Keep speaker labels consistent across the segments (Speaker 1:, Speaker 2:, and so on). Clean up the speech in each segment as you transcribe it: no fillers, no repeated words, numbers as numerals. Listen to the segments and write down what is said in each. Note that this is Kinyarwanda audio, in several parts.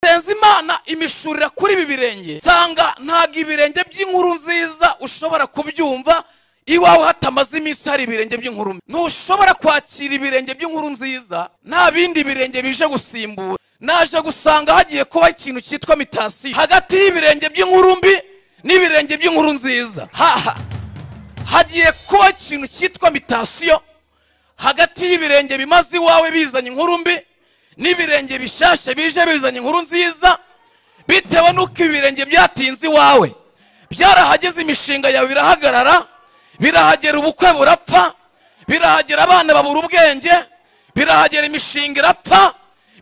Speaker 1: Senza Imana imishurira kuri ibi birenge, sanga ntago ibirenge by'inkuru nziza ushobora kubyumva iwawe hatamaze iminsi hari ibirenge by'inkuru. Ntushobora kwakira ibirenge by'inkuru nziza nta bindi birenge bije gusimbura. Naje gusanga hagiye kuba ikintu cyitwa mitasi hagati y'ibirenge by'inkuru mbi n'ibirenge by'inkuru nziza. Hagiye kuba ikintu cyitwa mitasiyo hagati y'ibirenge bimaze iwawe bizanye inkuru mbi n'ibirenge bishashe bije bizanye inkuru nziza, bitewe n'uko ibirenge byatinze iwawe byarahageze, imishinga yawe birahagarara, birahagera ubukwe burapfa, birahagera abana babura ubwenge, birahagera imishinga irapfa,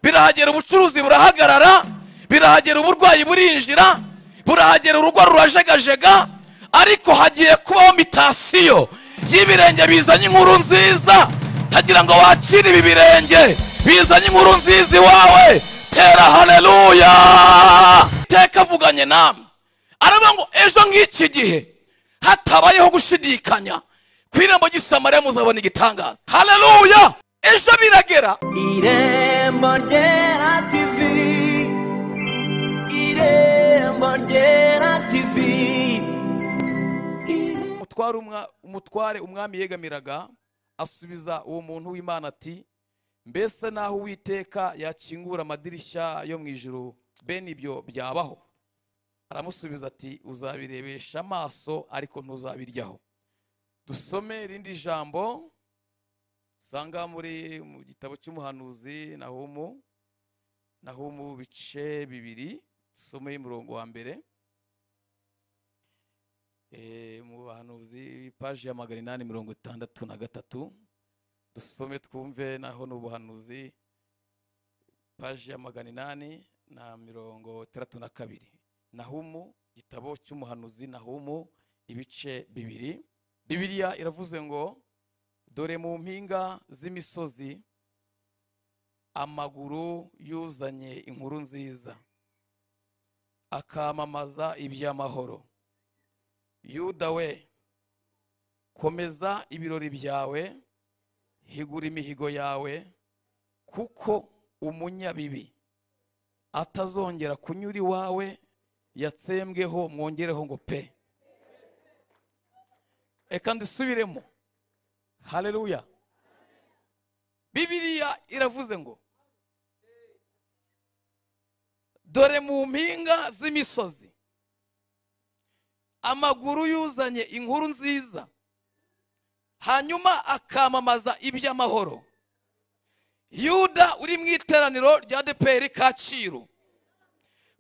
Speaker 1: birahagera ubucuruzi burahagarara, birahagera uburwayi burinjira, burahagera urugo rurajegajega. Ariko hagiye kubaho mitasiyo y'ibirenge bizanye inkuru nziza. Tagira ngo wakire ibi birenge bizanye inkuru nziza iwawe, tera haleluya. Teka avuganye namwe aravuga ngo ejo nk'iki gihe hatabayeho gushidikanya, ku irembo ry'i Samariya muzabona igitangaza. Haleluya! Ejo biragera.
Speaker 2: Irembo Ryera TV, Irembo Ryera TV.
Speaker 1: Umutware umwami yegamiraga asubiza uwo muntu w'Imana ati: mbese naho Uwiteka yakingura amadirishya yo mu ijuru, bene ibyo byabaho? Aramusubiza ati: uzabirebesha amaso ariko ntuzabiryaho. Dusome irindi jambo usanga muri mu gitabo cy'umuhanuzi Nahumu, Nahumu bice 2, dusome umurongo wa mbere. Mu bahanuzi paji ya 863, dusome twumve. Naho n'ubuhanuzi paji ya 862, Nahumu, gitabo cy'umuhanuzi Nahumu ibice 2. Bibiliya iravuze ngo: dore mu mpinga z'imisozi amaguru yuzanye inkuru nziza, akamamaza iby'amahoro. Yuda we, komeza ibirori byawe, higura imihigo yawe, kuko umunyabibi atazongera kunyura iwawe yatsembweho. Mwongereho ngo pe. Eka ndisubiremo. Haleluya. Bibiliya iravuze ngo: dore mu mpinga z'imisozi amaguru yuzanye inkuru nziza, hanyuma akamamaza iby'amahoro. Yuda uri mu iteraniro rya ADEPR Kacyiru,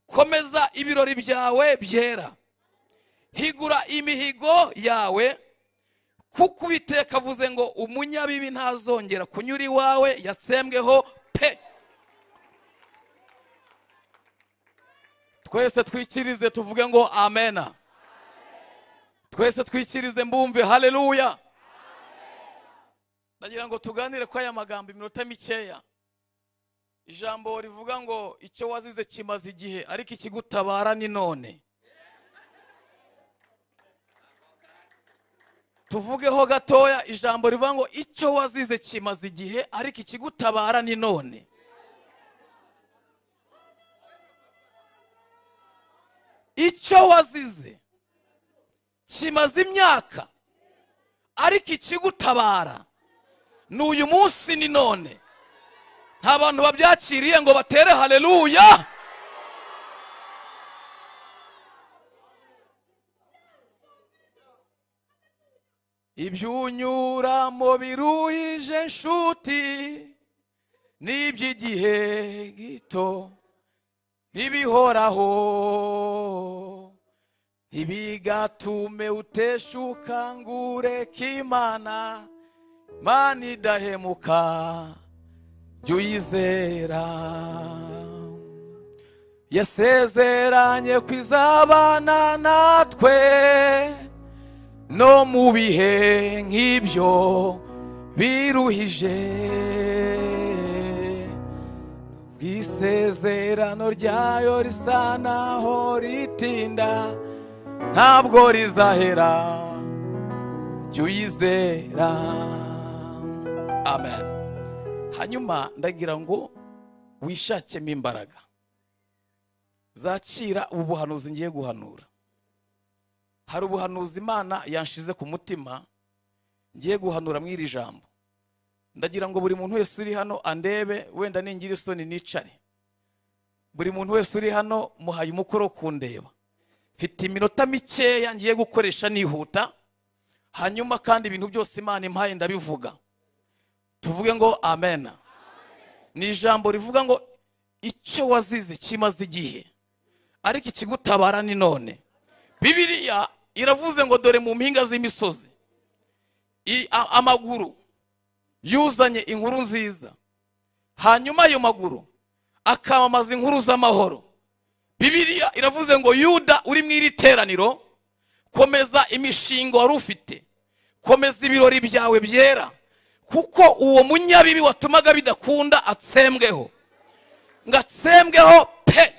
Speaker 1: komeza ibirori byawe byera, higura imihigo yawe, kuko Uwiteka avuze ngo umunyabibi ntazongera kunyura iwawe yatsembweho pe. Twese twikirize tuvuge ngo amena. Twese twikirize mbumve haleluya. Ndagira ngo tuganire kwa aya magambo iminota mikeya. Ijambo rivuga ngo icyo wazize kimaze igihe, ariko ikigutabara ni none. Tuvugeho gatoya ijambo rivuga ngo icyo wazize kimaze igihe, ariko ikigutabara ni none. Icyo wazize kimaze imyaka, ariko ikigutabara ni uyu munsi, ni none. Nta bantu babyakiriye ngo batere haleluya. Ibyunyuramo biruhije nshuti, n'iby'igihe gito ntibihoraho, ntibigatume uteshuka ngo ureke Imana, Imana idahemuka jya uyizera. Yasezeranye ko izabana natwe no mu bihe nk'ibyo biruhije. Isezerano ryayo risa naho ritinda, ntabwo rizahera, jya uyizera. Amen. Hanyuma ndagira ngo wishakemo imbaraga. Zakira ubu buhanuzi ngiye guhanura. Hari ubuhanuzi Imana yanshize ku mutima ngiye guhanura mu iri jambo. Ndagira ngo buri muntu wese uri hano andebe, wenda ningira isoni nicare. Buri muntu wese uri hano muhaye umukoro kundeba. Mfite iminota mikeya ngiye gukoresha nihuta, hanyuma kandi ibintu byose Imana impaye ndabivuga. Tuvuge ngo amen. Ni ijambo rivuga ngo icyo wazize kimaze igihe, ariko ikigutabara ni none. Bibiliya iravuze ngo dore mu mpinga z'imisozi amaguru yuzanye inkuru nziza, hanyuma ayo maguru akamamaza inkuru z'amahoro. Bibiliya iravuze ngo Yuda uri mu iri teraniro, komeza imishinga wari ufite, komeza ibirori byawe byera, kuko uwo munyabibi watumaga bidakunda atsembweho, ngatsembweho pe.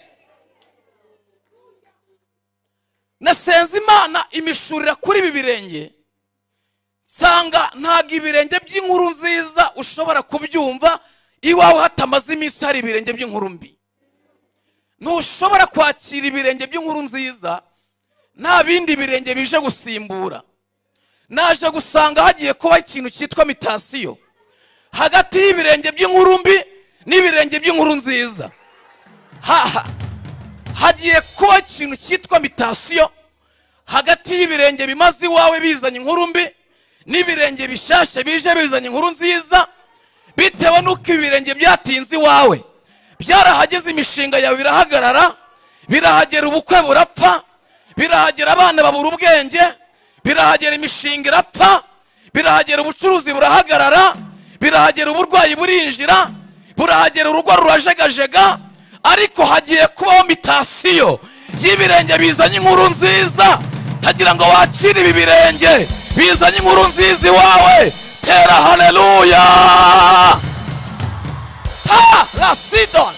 Speaker 1: Nasenze Imana imishurira kuri ibi birenge, nsanga ntago ibirenge by'inkuru nziza ushobora kubyumva iwawe hatamaze iminsi hari ibirenge by'inkuru mbi. Ntushobora kwakira ibirenge by'inkuru nziza nta bindi birenge bije gusimbura. Naje gusanga hagiye kuba ikintu cyitwa mitasiyo hagati y'ibirenge by'inkuru mbi n'ibirenge by'inkuru nziza. Hagiye kuba ikintu cyitwa mitasiyo hagati y'ibirenge bimaze iwawe bizanye inkuru mbi n'ibirenge bishashe bije bizanye inkuru nziza, bitewe n'uko ibirenge byatinze iwawe. Byarahageze imishinga yawe birahagarara, birahagera ubukwe burapfa, birahagera abana babura ubwenge, birahagera imishinga irapfa, birahagera ubucuruzi burahagarara, birahagera uburwayi burinjira, burahagera urugo rurajegajega. Ariko hagiye kubaho mitasiyo y'ibirenge bizanye inkuru nziza. Tagira ngo wakire ibi birenge bizanye inkuru nziza iwawe. Tera haleluya. Ta la sidon.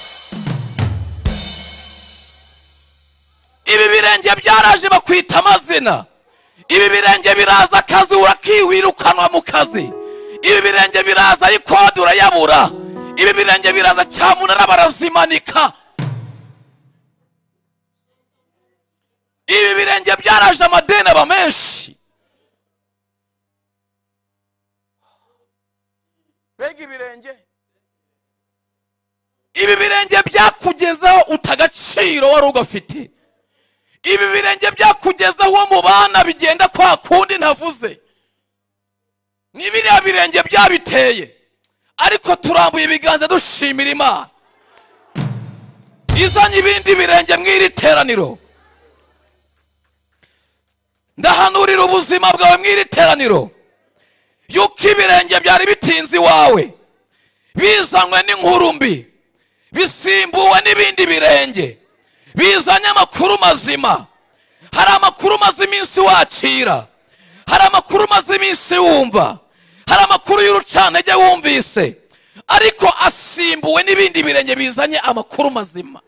Speaker 1: Ibi birenge byaraje bakwita amazina. Ibi birenge biraza akazi urakiwirukanwa mu kazi. Ibi birenge biraza ikodi urayabura. Ibi birenge biraza cyamunara barazimanika. Ibi birenge byaraje amadeni aba menshi. Mbega ibirenge! Ibi birenge byakugezaho utagaciro wari ugafite. Ibi birenge byakugezaho mu bana bigenda kwa kundi ntavuze. Ni biriya birenge byabiteye, ariko turambuye ibiganza dushimira Imana izanye ibindi birenge mu iri teraniro. Ndahanurira ubuzima bwawe mu iri teraniro yuko ibirenge byari bitinze iwawe bizanywe n'inkuru mbi, bisimbuwe n'ibindi birenge bizanye amakuru mazima. Hari amakuru maze iminsi wakira, hari amakuru maze iminsi wumva, hari amakuru y'urucantege wumvise, ariko asimbuwe n'ibindi birenge bizanye amakuru mazima.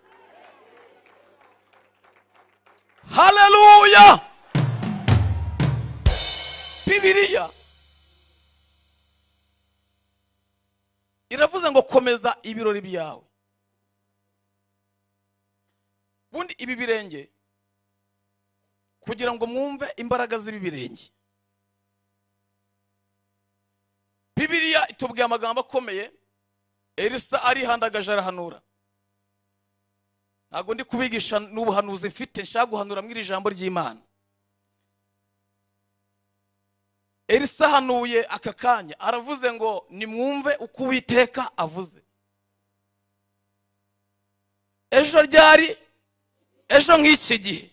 Speaker 1: Haleluya. Bibiliya iravuze ngo komeza ibirori byawe. Bundi ibi birenge, kugira ngo mwumve imbaraga z'ibi birenge, Bibiliya itubwiye amagambo akomeye. Elisa arihandagaje arahanura. Ntabwo ndi kubigisha n'ubuhanuzi mfite, nshaka guhanura mu iri jambo ry'Imana. Elisa ahanuye aka kanya aravuze ngo nimwumve uko Uwiteka avuze. Ejo ryari, ejo nk'iki gihe,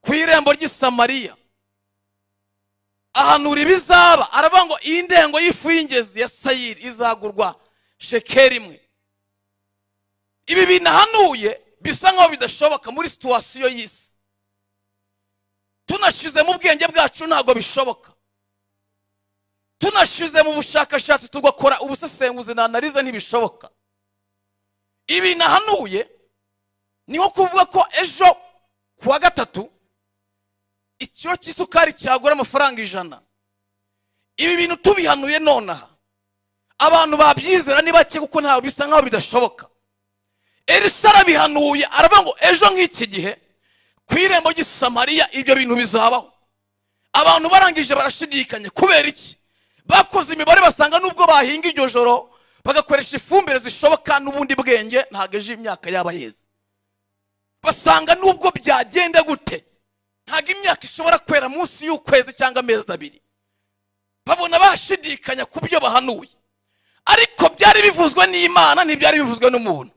Speaker 1: ku irembo ry'i Samariya ahanura ibizaba, aravuga ngo iyi ndengo y'ifu y'ingezi ya sayiri izagurwa shekeri imwe. Ibi binahanuye bisa nkaho bidashoboka muri situwasiyo y'isi. Tunashize mu bwenge bwacu ntabwo bishoboka. Tunashize mu bushakashatsi tugakora ubusesenguzi na analize ntibishoboka. Ibi nahanuye ni nko kuvuga ko ejo kuwa gatatu ikiro cy'isukari cyagura amafaranga 100. Ibi bintu tubihanuye nonaha abantu babyizera ni bake, kuko ntabwo bisa nkaho bidashoboka. Elisa arabihanuye, aravuga ngo ejo nk'iki gihe ku irembo ry'i Samariya ibyo bintu bizabaho. Abantu barangije barashidikanya. Kubera iki? Bakoze imibare basanga nubwo bahinga iryo joro bagakoresha ifumbire zishoboka n'ubundi bwenge, ntabwo ejo imyaka yaba yeze. Basanga nubwo byagenda gute ntabwo imyaka ishobora kwera munsi y'ukwezi cyangwa amezi 2. Babona bashidikanya ku byo bahanuye, ariko byari bivuzwe n'Imana, ntibyari bivuzwe n'umuntu.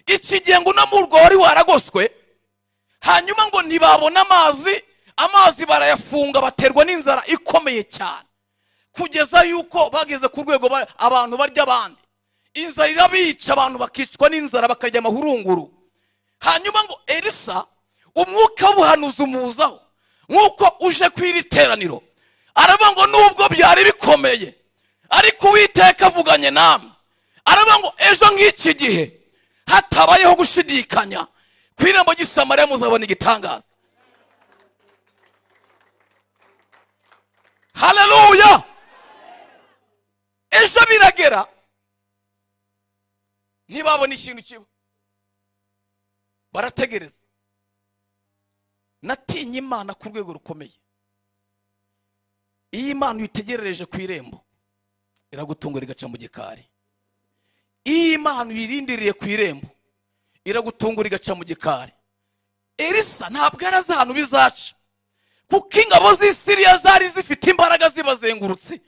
Speaker 1: Iki gihe ngo murwa wari waragoswe, hanyuma ngo ntibabona amazi, amazi barayafunga, baterwa n'inzara ikomeye cyane, kugeza yuko bageze ku rwego abantu barya abandi. Inzara irabica, abantu bakicwa n'inzara, bakarya amahurunguru. Hanyuma ngo Elisa umwuka w'ubuhanuzi umuzaho nk'uko uje kw'iri teraniro, aravuga ngo nubwo byari bikomeye ariko Uwiteka avuganye namwe. Aravuga ngo ejo nk'iki gihe hatabayeho gushidikanya, ku irembo ry'i Samariya muzabona igitangaza. Haleluya! Ejo biragera ntibabona ikintu kiba, barategereza. Natinye Imana ku rwego rukomeye. Iyo Imana uyitegerereje ku irembo iragutungura igaca mu gikari. Iyo Imana uyirindiriye ku irembo iragutungura igaca mu gikari. Elisa ntabwo yari azi ahantu bizaca, kuko ingabo z'i Siriya zari zifite imbaraga zibazengurutse.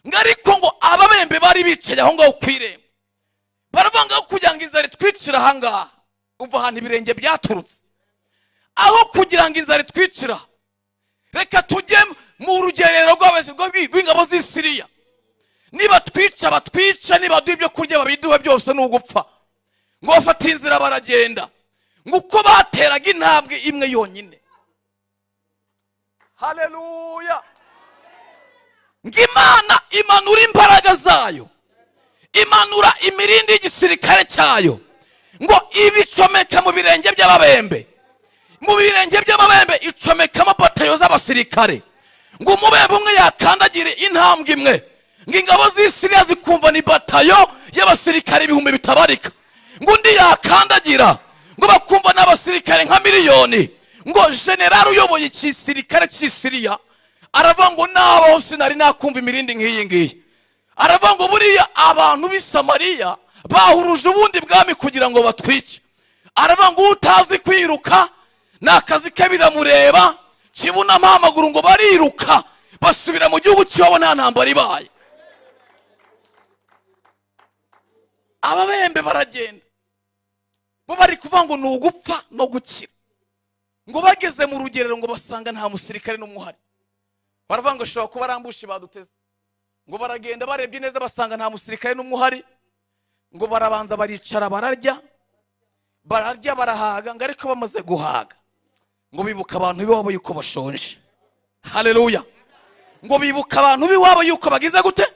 Speaker 1: Ngo ariko ngo ababembe bari bicaye aho ngaho ku irembo, baravuga ngo kugira ngo inzara itwicire aha ngaha. Umva ahantu ibirenge byaturutse. Aho kugira ngo inzara itwicira, reka tujye mu rugerero rw'ingabo z'i Siriya, niba twica batwica, niba duha ibyo kurya babiduhe, byose ni ugupfa. Ngo bafate inzira baragenda, ngo uko bateraga intambwe imwe yonyine. Haleluya! Ngo Imana imanura imbaraga zayo, imanura imirindi y'igisirikare cyayo, ngo ibicomeka mu birenge by'ababembe. Mu birenge by'ababembe icomekamo batayo z'abasirikare, ngo umubembe umwe yakandagire intambwe imwe, ngo ingabo z'i Siriya zikumva ni batayo y'abasirikare 1000 bitabarika. Ngo undi yakandagira, ngo bakumva n'abasirikare nka miliyoni. Ngo general uyoboye igisirikare cy'i Siriya aravuga ngo nabaho sinari nakumva imirindi nk'iyi ngiyi. Aravuga ngo buriya abantu b'i Samariya bahuruje ubundi bwami kugira ngo batwice. Aravuga ngo utazi kwiruka n'akazi ke biramureba, kibunama amaguru ngo bariruka basubira mu gihugu cyabo nta ntambara ibaye. Ababembe baragenda, bo bari kuvuga ngo ni ugupfa no gukira. Ngo bageze mu rugerero ngo basanga nta musirikare n'umwe uhari. Baravuga ngo ashobora kuba arambushi baduteze. Ngo baragenda barebye neza basanga nta musirikare n'umwe uhari. Ngo barabanza baricara bararya, bararya barahaga, ngo ariko bamaze guhaga ngo bibuka abantu b'iwabo yuko bashonje. Haleluya! Ngo bibuka abantu b'iwabo yuko bagize gute?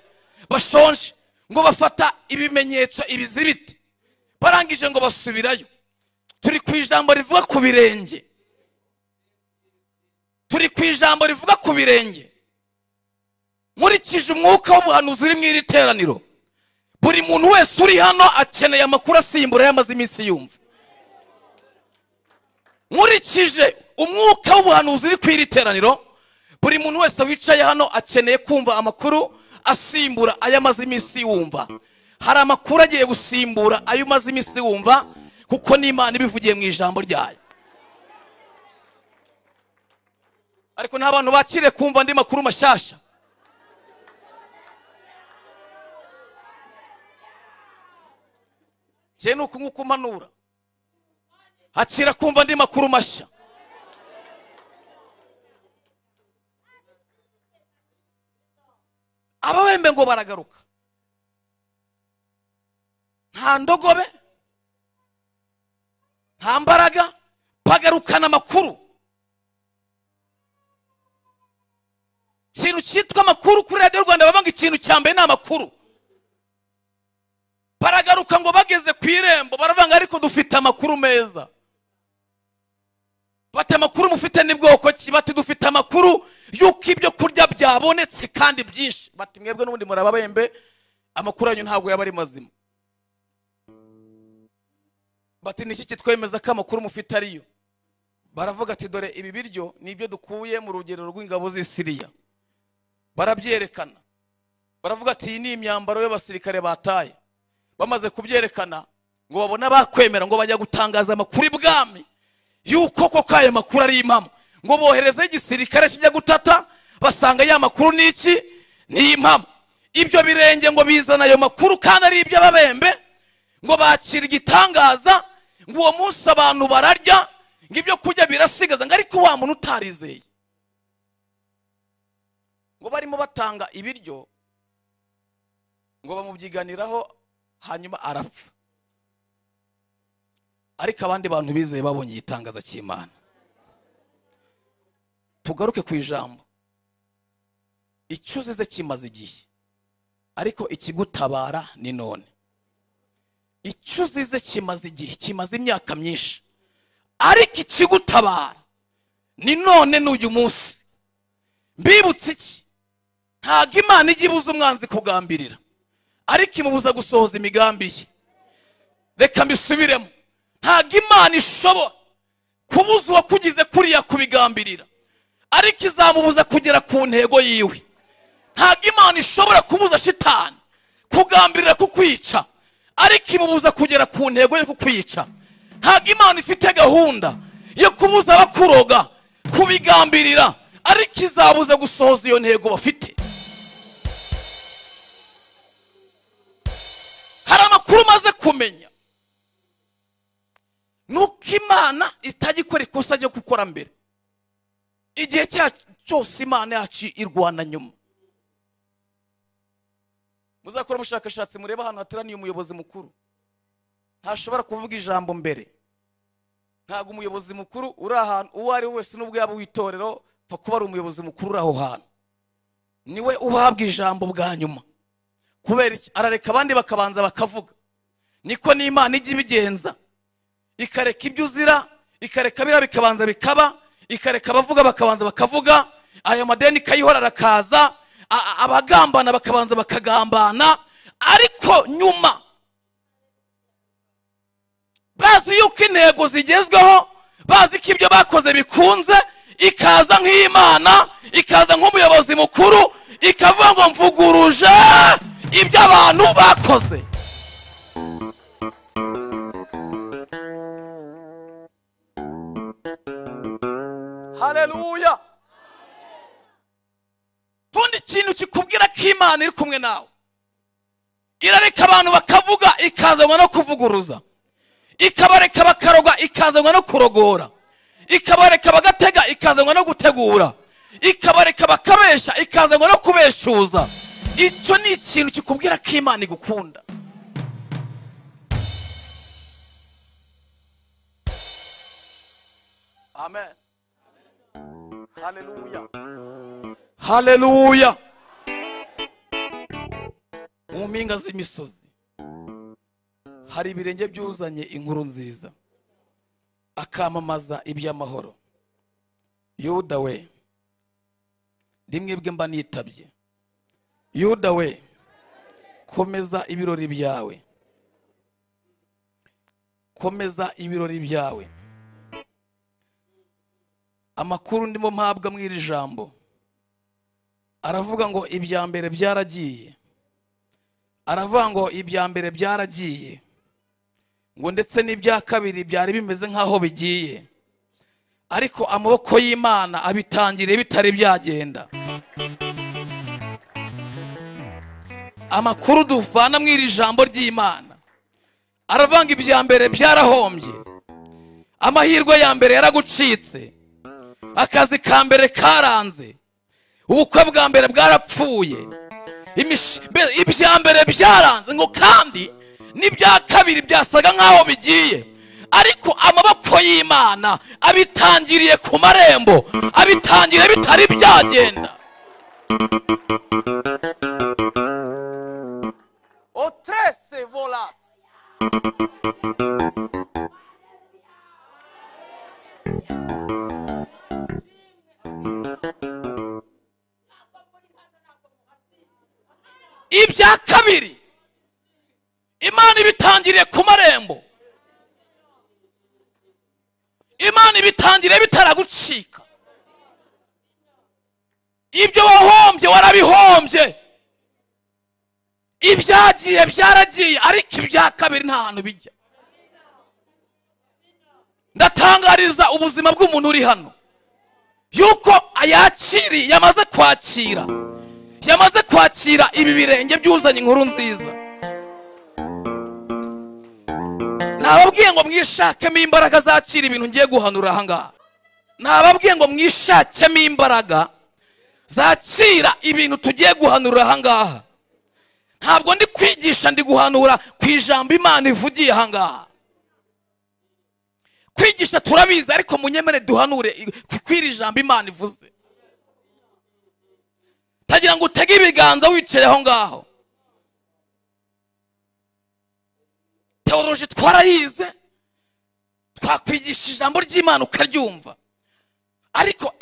Speaker 1: Bashonje. Ngo bafata ibimenyetso ibizibiti, barangije ngo basubirayo. Turi ku ijambo rivuga ku birenge. Turi ku ijambo rivuga ku birenge. Nkurikije umwuka w'ubuhanuzi uri mu iri teraniro, buri muntu wese uri hano akeneye amakuru asimbura yamaze iminsi yumva. Nkurikije umwuka w'ubuhanuzi uri ku iri teraniro, buri muntu wese wicaye hano akeneye kumva amakuru asimbura ayamaze iminsi yumva. Hari amakuru agiye gusimbura ayo umaze iminsi wumva, kuko n'Imana ibivugiye mu ijambo ryayo. Ariko nta bantu bakire kumva andi makuru mashasha. Je nuko nkuko manura akira kumva andi makuru mashya. Ababembe ngo baragaruka, nta ndogobe, nta mbaraga, bagarukana amakuru. Ikintu cyitwa amakuru kuri Radio Rwanda babanga ikintu cya mbere ni amakuru. Baragaruka ngo bageze ku irembo baravanga ariko dufite amakuru meza. Bati amakuru mufite ni bwoko ki? Bati dufite amakuru yuko ibyo kurya byabonetse kandi byinshi. Bati mwebwe n'ubundi murababembe, amakuru yanyu ntabwo yaba ari mazima. Bati niki kitwemeza ko amakuru mufite ariyo? Baravuga ati dore ibi biryo nibyo dukuye mu rugero rw'ingabo z'i Siriya. Barabyerekana, baravuga ati iyi ni imyambaro y'abasirikare bataye. Bamaze kubyerekana ngo babona bakwemera, ngo bajya gutangaza amakuru ibwami yuko koko ayo makuru ari impamo. Ngo bohereze igisirikare kijya gutata, basanga ya makuru niki ni impamo. Ibyo birenge ngo bizana ayo makuru kandi ari iby'ababembe. Ngo bakira igitangaza, ngo uwo munsi abantu bararya, ngo ibyo kurya birasigaza, ngo ariko wa muntu utarizeye. Ngo barimo batanga ibiryo, ngo bamubyiganiraho, hanyuma arapfa. Ariko abandi bantu bizeye babonye igitangaza cy'Imana. Tugaruke ku ijambo. Icyo uzize kimaze igihe, ariko ikigutabara ni none. Icyo uzize kimaze igihe, kimaze imyaka myinshi, ariko ikigutabara ni none n'uyu munsi. Mbibutse iki? Ntabwo Imana ijya ibuza umwanzi kugambirira, ariko imubuza gusohoza imigambi ye. Reka mbisubiremo. Ntabwo Imana ishobora kubuza uwakugize kuriya kubigambirira, ariko izamubuza kugera ku ntego yiwe. Ntabwo Imana ishobora kubuza shitani kugambirira kukwica, ariko imubuza kugera ku ntego yo kukwica. Ntabwo Imana ifite gahunda yo kubuza abakuroga kubigambirira, ariko izabuza gusohoza iyo ntego bafite. Hari amakuru maze kumenya nuko Imana itajya ikora ikosa ryo gukora mbere. Igihe cyose Imana yacu irwana nyuma. Muzakora ubushakashatsi murebe ahantu hateraniye umuyobozi mukuru, ntashobora kuvuga ijambo mbere. Ntabwo umuyobozi mukuru uri ahantu uwo ari we wese, n'ubwo yaba uw'itorero, pfa kuba ari umuyobozi mukuru uri aho hantu, niwe uhabwa ijambo bwa nyuma. Kubera iki? Arareka abandi bakabanza bakavuga. Niko n'Imana ijya ibigenza, ikareka ibyo uzira, ikareka biriya bikabanza bikaba, ikareka abavuga bakabanza bakavuga, ayo madeni ikayihora arakaza, abagambana bakabanza bakagambana, ariko nyuma bazi yuko intego zigezweho, bazi ko ibyo bakoze bikunze, ikaza nk'Imana, ikaza nk'umuyobozi mukuru, ikavuga ngo mvuguruje ibyo abantu bakoze. Haleluya. Tundi ikintu kikubwira ko Imana iri kumwe nawe, irareka abantu bakavuga ikazanwa no kuvuguruza, ikabareka bakaroga ikazanwa no kurogora, ikabareka bagatega ikazanwa no gutegura, ikabareka bakabesha ikazanwa no kubeshuza. Icyo ni ikintu kikubwira ko Imana igukunda. Amen. Haleluya. Haleluya. Mu mpinga z'imisozi hari ibirenge byuzanye inkuru nziza, akamamaza iby'amahoro. Yuda we, rimwe bwe mba nitabye. Yuda we, komeza ibirori byawe, komeza ibirori byawe. Amakuru ndimo mpabwa mu iri jambo aravuga ngo ibya mbere byaragiye, aravuga ngo ibya mbere byaragiye, ngo ndetse n'ibya kabiri byari bimeze nkaho bigiye, ariko amaboko y'Imana abitangiriye bitari byagenda. Amakuru duvana mu iri jambo ry'Imana aravuga ngo ibya mbere byarahombye, amahirwe ya mbere yaragucitse, akazi ka mbere karanze, ubukwe bwa mbere bwarapfuye, ibya mbere byaranze, ngo kandi n'ibya kabiri byasaga nkaho bigiye, ariko amaboko y'Imana abitangiriye ku marembo, abitangiriye bitari byagenda. Otrese volas. Ibya kabiri Imana ibitangiriye ku marembo. Imana ibitangire bitaragucika. Ibyo wahombye warabihombye, ibyagiye byaragiye, ariko ibya kabiri nta hantu bijya. Ndatangariza ubuzima bw'umuntu uri hano yuko ayakiri yamaze kwakira, yamaze kwakira ibi birenge byuzanye inkuru nziza. Nababwiye ngo mwishakemo imbaraga zakira ibintu ngiye guhanura aha ngaha. Nababwiye ngo mwishakemo imbaraga zakira ibintu tugiye guhanura aha ngaha. Ntabwo ndi kwigisha, ndi guhanura ku ijambo Imana ivugiye aha ngaha. Kwigisha turabizi, ariko munyemere duhanure kw'iri jambo Imana ivuze. Tagira ngo utege ibiganza wicaye aho ngaho. Teoloji twarayize, twakwigisha ijambo ry'Imana ukaryumva, ariko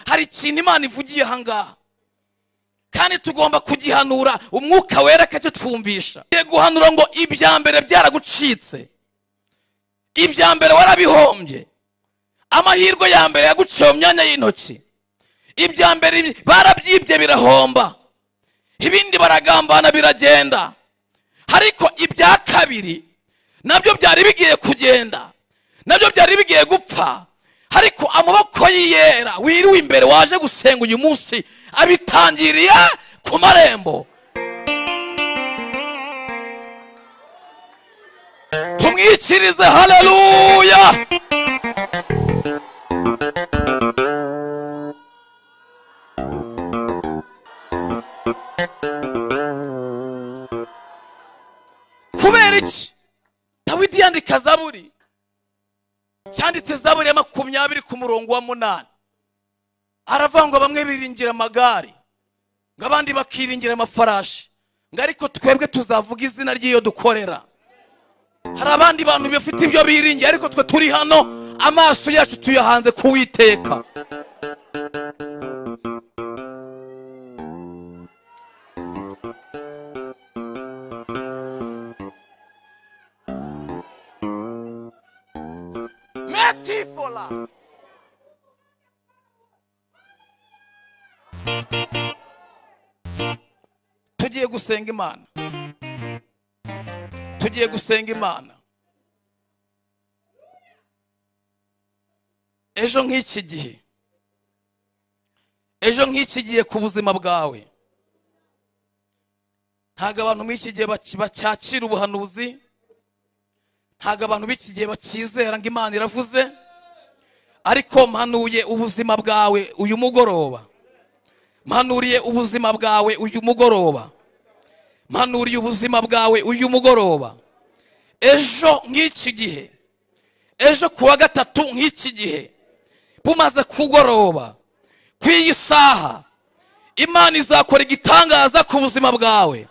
Speaker 1: hari ikintu Imana ivugiye aha ngaha kandi tugomba kugihanura, umwuka wera akacyo twumvisha. Guhanura ngo ibya mbere byaragucitse, ibya mbere warabihombye, amahirwe ya mbere yaguciye mu myanya y'intoki, ibya mbere barabyibye birahomba, ibindi baragambana biragenda, ariko ibya kabiri nabyo byari bigiye kugenda, nabyo byari bigiye gupfa, ariko amaboko yiyera wiriwe imbere waje gusenga uyu munsi abitangiriye ku marembo. Tumwikirize haleluya. Kubera iki Dawidi yandika Zaburi, cyanditse Zaburi ya 20 ku murongo wa 8, aravuga ngo bamwe biringira amagare, ngo abandi bakiringira amafarashi, ngo ariko twebwe tuzavuga izina ry'iyo dukorera. Hari abandi bantu bafite ibyo biringiye, ariko twe turi hano amaso yacu tuyahanze kuwiteka. Metifolas. Tugiye gusenga Imana. Tugiye gusenga Imana. Ejo nk'iki gihe, ejo nk'iki gihe ku buzima bwawe, ntago abantu b'iki gihe bacyakira ubuhanuzi, ntago abantu b'iki gihe bakizera ngo Imana iravuze, ariko mpanuye ubuzima bwawe uyu mugoroba, mpanuriye ubuzima bwawe uyu mugoroba, mpanuriye ubuzima bwawe uyu mugoroba. Ejo nk'iki gihe, ejo kuwa gatatu nk'iki gihe, bumaze kugoroba kw'iyi saha, Imana izakora igitangaza ku buzima bwawe.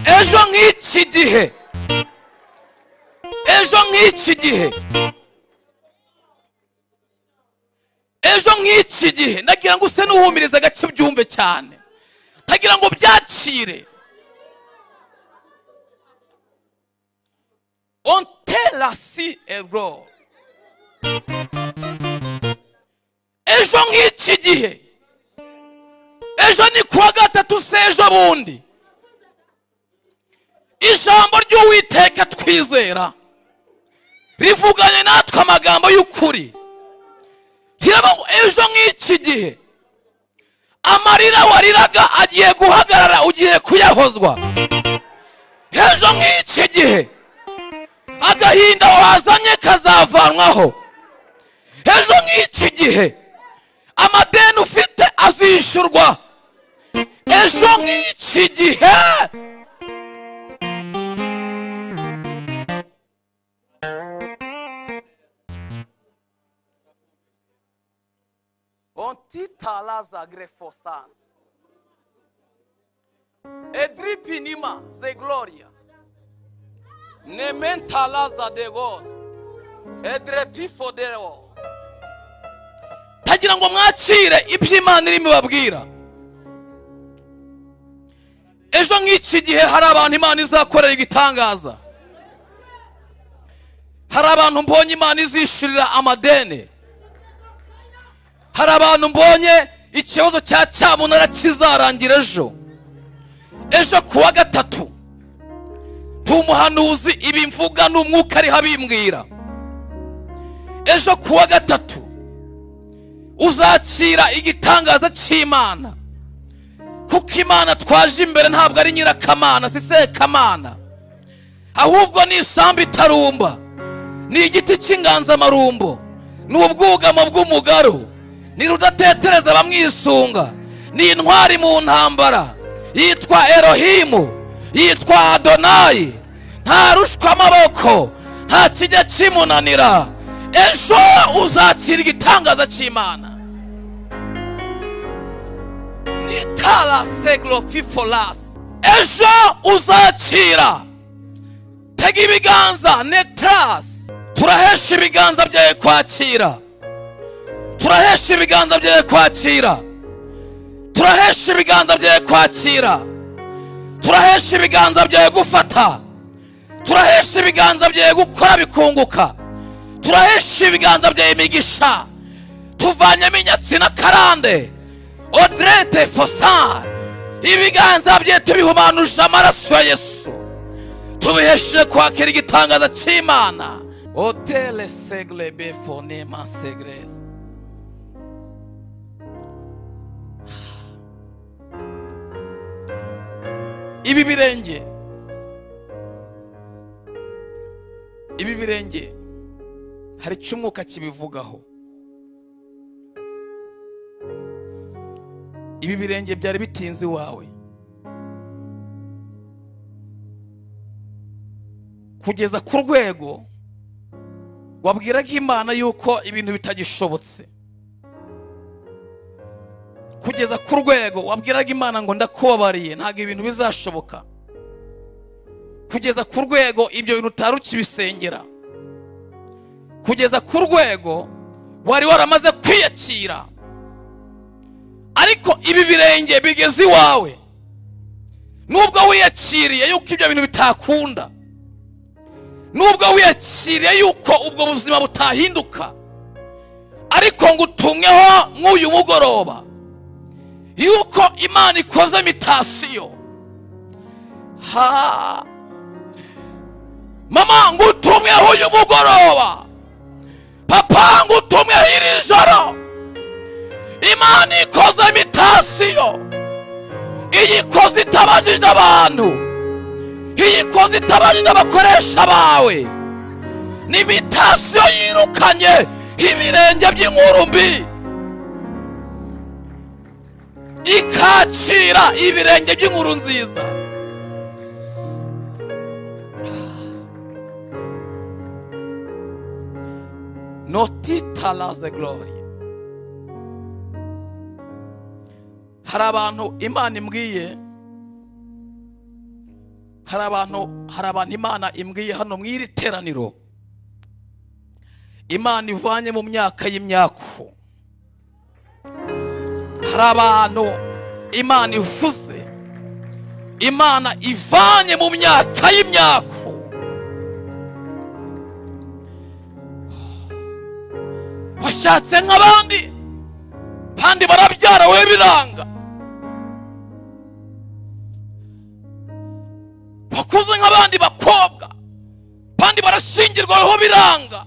Speaker 1: Ejo nk'iki gihe, ejo nk'iki gihe, ejo nk'iki gihe, nagira ngo use n'uhumiriza agace byumve cyane, tagira ngo byakire. Ontelasi ero. Ejo nk'iki gihe, ejo ni kuwa gatatu se ejo bundi, ijambo ry'Uwiteka twizera rivuganye natwe amagambo y'ukuri. Ejo nk'iki gihe amarira wariraga agiye guhagarara, ugiye kuyahozwa. Ejo nk'iki gihe agahinda wazanye kazavanwaho. Ejo nk'iki gihe amadeni ufite azishyurwa. Ejo nk'iki gihe ontitalaza grefosans edripinima ze gloria nementalaza de gos edrepifodeo. Tagira ngo mwakire ibyo Imana irimo ibabwira. Ejo nk'iki gihe hari abantu Imana izakorera igitangaza. Hari abantu mbonye Imana izishurira amadeni. Hari abantu mbonye ikibazo cya cyamunara kizarangira ejo. Ejo kuwa gatatu tumuhanuzi ibi mvuga n'umwuka ari habimbwira. Ejo kuwa gatatu uzakira igitangaza cy'Imana. Kuko Imana twaje imbere ntabwo ari nyirakamana, si sekamana, ahubwo ni isambu itarumba, ni igiti cy'inganzamarumbo, ni ubwugamo bw'umugaru, ni rudatetereza bamwisunga, ni intwari mu ntambara, yitwa Elohimu, yitwa Adonai, ntarushwa amaboko, nta kijya kimunanira. Ejo uzakira igitangaza cy'Imana. Nitala seglo fifolas. Ejo uzakira. Tega ibiganza netras. Turahesha ibiganza byawe kwakira. Turahesha ibiganza byawe kwakira. Turahesha ibiganza byawe kwakira. Turahesha ibiganza byawe gufata. Turahesha ibiganza byawe gukora bikunguka. Turahesha ibiganza byawe imigisha. Tuvanyemo inyatsi na karande. Odrete fosa. Ibiganza bye tubihumanuje amaraso ya Yesu. Tubiheshe kwakira igitangaza cy'Imana. Otele segle befonema segres. Ibi birenge, ibi birenge hari icyo umwuka kibivugaho. Ibi birenge byari bitinze iwawe kugeza ku rwego wabwiraga Imana yuko ibintu bitagishobotse. Kugeza ku rwego wabwiraga Imana ngo ndakubabariye, ntabwo ibintu bizashoboka. Kugeza ku rwego ibyo bintu utari ukibisengera. Kugeza ku rwego wari waramaze kwiyakira. Ariko ibi birenge bigeze iwawe, nubwo wiyakiriye yuko ibyo bintu bitakunda, nubwo wiyakiriye yuko ubwo buzima butahinduka, ariko ngo utumweho nk'uyu mugoroba yuko Imana ikoze mitasiyo. Ha mama, ngo utumweho uyu mugoroba. Papa, ngo utumweho iri joro. Imana ikoze mitasiyo. Iyi koze itabajije abantu, iyi koze itabajije abakoresha bawe. Ni mitasiyo yirukanye ibirenge by'inkuru mbi, ikakira ibirenge by'inkuru nziza. Notitala the glory. Hari abantu Imana imbwiye, hari abantu Imana imbwiye hano mu iri teraniro, Imana ivanye mu myaka y'imyaku. Hari abantu Imana ivuze, Imana ivanye mu myaka y'imyaku. Washatse nk'abandi, kandi barabyara we biranga. Wakuze nk'abandi bakobwa, kandi barashingirwa weho biranga.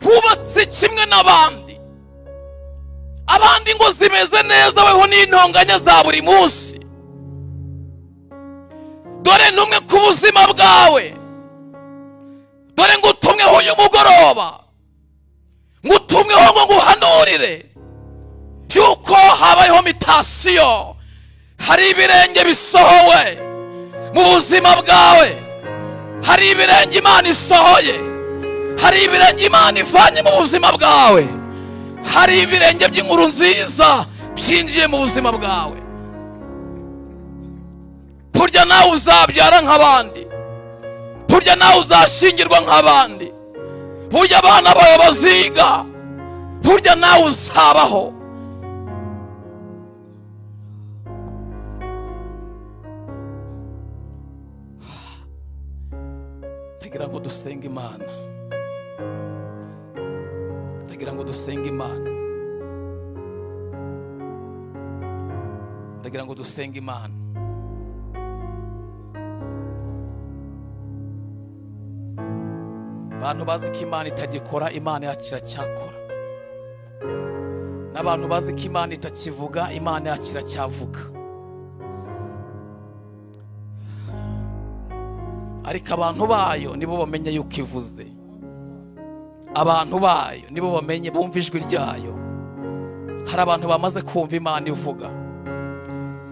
Speaker 1: Hubatse kimwe n'abandi, abandi ngo zimeze neza, weho n'intonganya za buri munsi. Dore ntumwe ku buzima bwawe, dore ngutumweho uyu mugoroba, ngutumweho ngo nguhanurire yuko habayeho mitasiyo. Hari ibirenge bisohowe mu buzima bwawe, hari ibirenge Imana isohoye, hari ibirenge Imana ivanye mu buzima bwawe, hari ibirenge by'inkuru nziza byinjiye mu buzima bwawe. Burya nawe uzabyara nk'abandi, burya nawe uzashingirwa nk'abandi, burya abana bawe baziga, burya nawe uzabaho. dusenge Imana. Ndagira ngo dusenge Imana. Ndagira ngo dusenge Imana. Abantu bazi ko Imana itagikora, Imana yacu iracyakora. N'abantu bazi ko Imana itakivuga, Imana yacu iracyavuga. Ariko abantu bayo nibo bamenye yuko ivuze. Abantu bayo nibo bamenye, bumva ijwi ryayo. Hari abantu bamaze kumva Imana ivuga.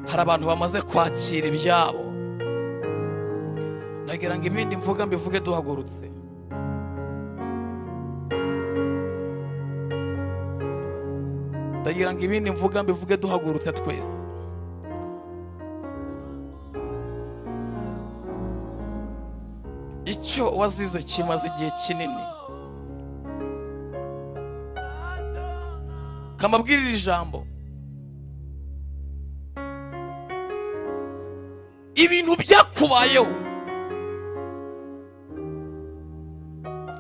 Speaker 1: Hari abantu bamaze kwakira ibyabo. Ndagira ngo ibindi mvuga mbivuge duhagurutse. Ndagira ngo ibindi mvuga mbivuge duhagurutse twese. Icyo wazize kimaze igihe kinini. Kamabwirira ijambo. Ibintu byakubayeho,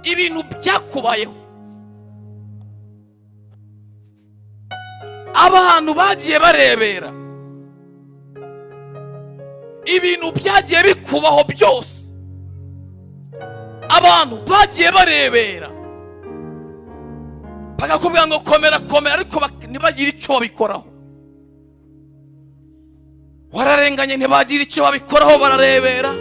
Speaker 1: ibintu byakubayeho, abantu bagiye barebera, ibintu byagiye bikubaho byose, abantu bagiye barebera, bakakubwira ngo komera komera, ariko ntibagire icyo babikoraho. Wararenganye ntibagira icyo babikoraho, bararebera.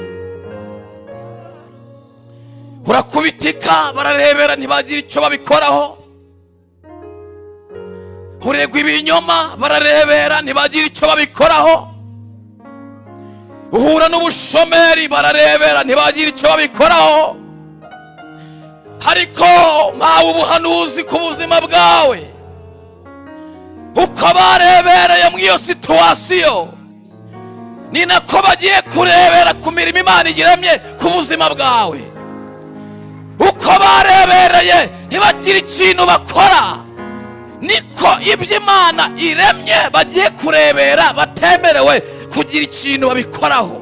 Speaker 1: Urakubitika bararebera, ntibagira icyo babikoraho. Uregwa ibinyoma bararebera, ntibagira icyo babikoraho. Uhura n'ubushomeri bararebera, ntibagira icyo babikoraho. Ariko mpawe ubuhanuzi ku buzima bwawe, uko barebereye muri iyo situwasiyo ni nako bagiye kurebera ku mirimo Imana igiremye ku buzima bwawe. Uko barebereye ntibagire ikintu bakora, niko ibyo Imana iremye bagiye kurebera batemerewe kugira ikintu babikoraho.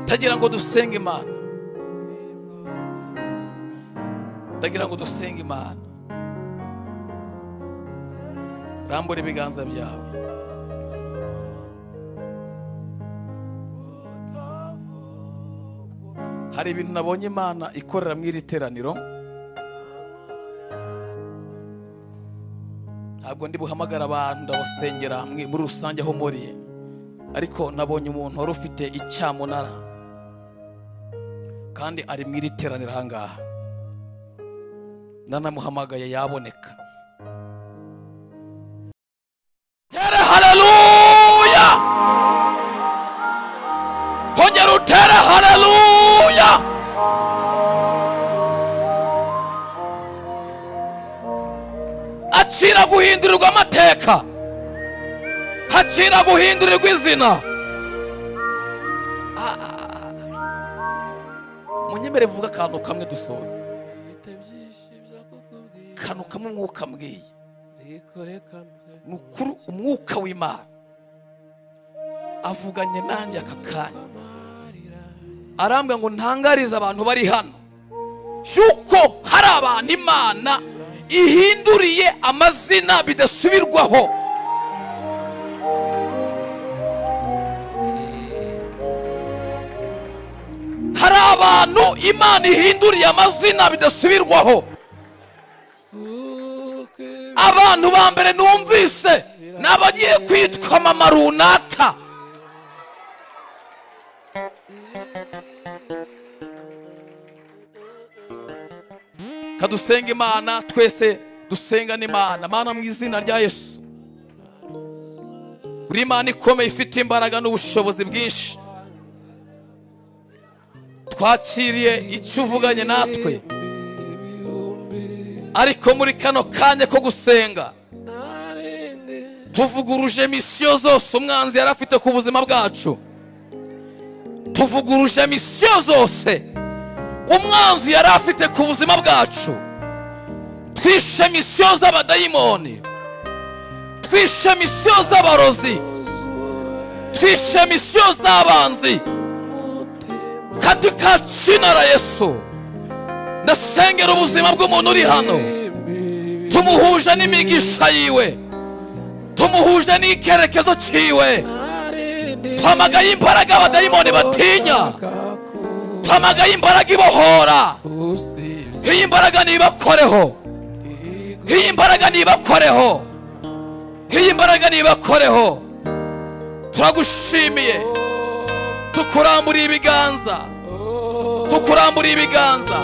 Speaker 1: Ndagira ngo dusenge Imana. Ndagira ngo dusenge Imana. Rambura ibiganza byawe. Hari ibintu nabonye Imana ikorera mu iri teraniro. Ntabwo ndi buhamagara abantu ndabasengera muri rusange aho muri, ariko nabonye umuntu wari ufite icyamunara kandi ari mu iri teraniro aha ngaha. Nanamuhamagaye yaboneka. Tere haleluya! Hongera utere haleluya! Akira guhindurirwa amateka, hakira guhindurirwa izina. Munyemere mvuga akantu kamwe dusoza, akantu kamwe umwuka mbwiye. Nukuri umwuka w'Imana avuganye nanjye aka kanya, arambwira ngo ntangarize abantu bari hano yuko hari abantu Imana ihinduriye amazina bidasubirwaho. Hari abantu Imana ihinduriye amazina bidasubirwaho. Abantu ba mbere numvise n'abagiye kwitwa mama runaka. Kadusenga Imana twese, dusenga n'Imana. Mana mu izina rya Yesu, uri Imana ikomeye ifite imbaraga n'ubushobozi bwinshi, twakiriye icyo uvuganye natwe, ariko muri kano kanya ko gusenga tuvuguruje misiyo zose umwanzi yari afite ku buzima bwacu. Tuvuguruje misiyo zose umwanzi yari afite ku buzima bwacu. Twishe misiyo z'abadayimoni, twishe misiyo z'abarozi, Twishe misiyo z'abanzi katika jina la Yesu. Ndasengera ubuzima bw'umuntu uri hano, tumuhuje n'imigisha yiwe, tumuhuje n'ikerekezo ciwe. Twamagaye imbaraga abadayimoni batinya, twamagaye imbaraga ibohora. Iyi mbaraga nibakoreho, iyi mbaraga nibakoreho, iyi mbaraga nibakoreho. Turagushimiye, tukuramburiye ibiganza, tukuramburiye ibiganza,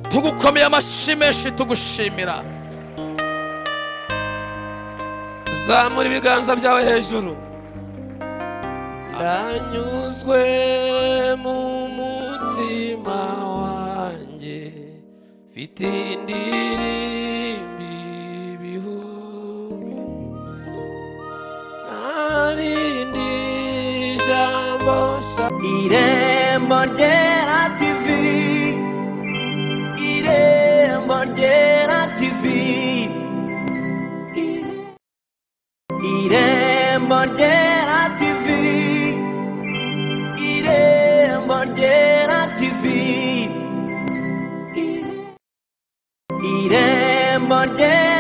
Speaker 1: tugukomeye amashyi menshi, tugushimira.
Speaker 3: Zamura ibiganza byawe hejuru. Ndanyuzwe mu mutima wanjye, mfite indirimbo ibihumbi, nta rindi jambo.
Speaker 2: Irembo Ryera TV, Irembo Ryera TV, Irembo Ryera TV, Irembo Ryera TV, Irembo Ryera.